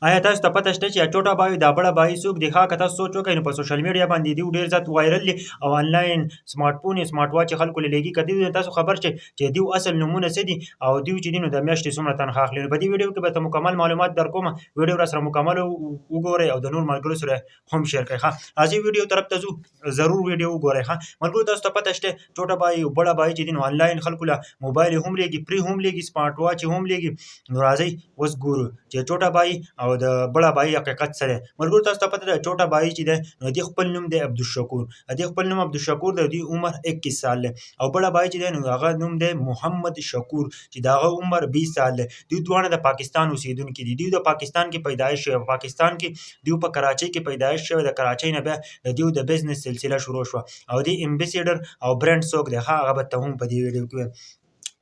آیا تاسو ته پته شته چې چوټا بای دا بڑا بای څوک دی؟ ښه، که تاسو سوچ وکړئ نو په سوشل میډیا باندې دیو ډیر زیات وایرل دي او انلاین سمارټ فون، سمارټ واچ خلکو له لګي. کدی تاسو خبر شئ چې دیو اصل نمونه څه دي او دیو چې دي نو د میاشتې څومره تنخواه اخلي، نو په دې ویډیو کې به ته مکمل معلومات در کوم. ویډیو را سره مکمل وګورئ او د نور ملګرو سره هم شیر کړئ. ښه، راځئ ویډیو طرف ته ځو، ضرور ویډیو وګورئ. ښه ملګرو، تاسو ته پته شته چوټا بای او بڑا بای چې دي نو انلاین خلکو له موبایل هم لېږي، پری هم لېږي، سمارټ واچ هم لېږي. نو راځئ اوس ګورو چې چوټا بای او د بڑا بای حقیقت څه دی. ملګرو، تاسو ته پته ده چوټا بای چې دی نو دی خپل نوم دی عبدالشکور، دی خپل نوم عبدالشکور دی، دی عمر 21 سال دی. او بڑا بای چې دی نو هغه نوم دی محمد شکور چې د هغه عمر 20 سال دی. دوی دواړه د پاکستان اوسېدونکي دي. دوی د پاکستان کې پیدایش شوی، په پاکستان کې دوی په کراچۍ کې پیدایش شوی. د کراچۍ نه بیا د دیو د بزنس سلسله شروع شوه. او دی امبیسیډر او برند څوک دی؟ ښه، هغه به ته هم په دې ویډیو کې وایم.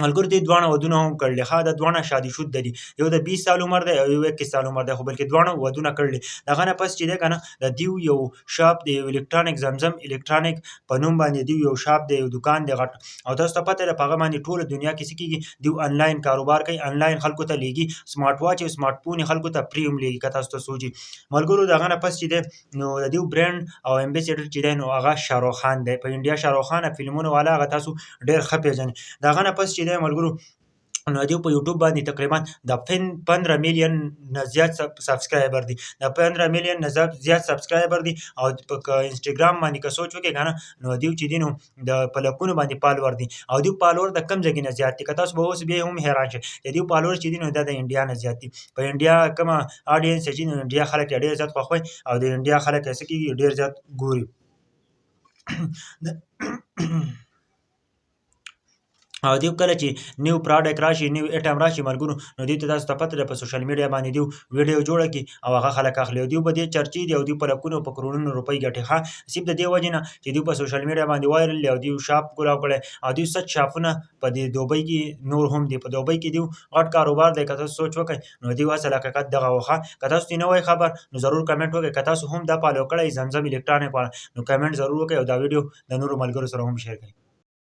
ملګرو، دې دواړه ودونه هم کړل. ښه، دا دواړه شادي شود دي، یو د 20 سال عمر دی او یو 21 سال عمر دی، خو بلکې دواړه ودونه کړل. دغه نه پس چې دی کنه د دیو یو شاپ دی، یو الکترونیک، زمزم الکترونیک په نوم باندې دیو یو شاپ دی، یو دکان دی غټ. او تاسو ته پته ده په هغه باندې ټوله دنیا کې څه کېږي؟ دیو انلاین کاروبار کوي، انلاین خلکو ته لیږي سمارټ واچ او سمارټ فون خلکو ته پری هم لیږي، که تاسو ته سوچي. ملګرو، دغه نه پس چې دی نو د دیو برند او امبیسیډر چې دی نو هغه شاروخ خان دی. په انډیا شاروخ خان فلمونو والا، هغه تاسو ډېر ښه پېژنئ. دغه نه پس چې دی ملګرو نو دیو په یوټیوب باندې تقریبا د 15 میلیون نه زیات سبسکرایبر دي، د 15 میلیون نه زیات سبسکرایبر دي. او په انسټاګرام باندې که سوچ وکړئ کنه نو دیو چې دي نو د په لکونو باندې فالوور دي. او دیو فالوور د کم ځای نه زیات دي؟ که تاسو به اوس بیا هم حیران شئ چې دیو فالوور چې دي نو دا د انډیا نه زیات دي. په انډیا کومه آډینس چې نو انډیا خلک یې ډېر زیات خوښوي او د انډیا خلک یې څه کېږي؟ ډېر زیات ګوري. او دیو کله چې نیو پراډکټ راشي، نیو ایټم راشي ملګرو، نو دیو ته تاسو ته پته ده په سوشل میډیا باندې دیو ویډیو جوړه کړي او هغه خلک اخلي او دیو به دې چرچې دي او دیو په لکونو په کروړونو روپۍ ګټي. ښه، صرف د دې وجې نه چې دیو په سوشل میډیا باندې وایرل دی او دیو شاپ کولاو کړی او دیو سچ شاپونه په دې دوبۍ کې نور هم دي. په دوبۍ کې دیو غټ کاروبار دی. که تاسو سوچ وکړئ نو دیو اصل حقیقت دغه وخه. که تاسو نه وای خبر نو ضرور کمنټ وکړئ. که تاسو هم دا فالو کړئ زمزم الکترونیک والا نو کمنټ ضرور وکړئ او دا ویډیو د نورو ملګرو سره هم شیر کړئ.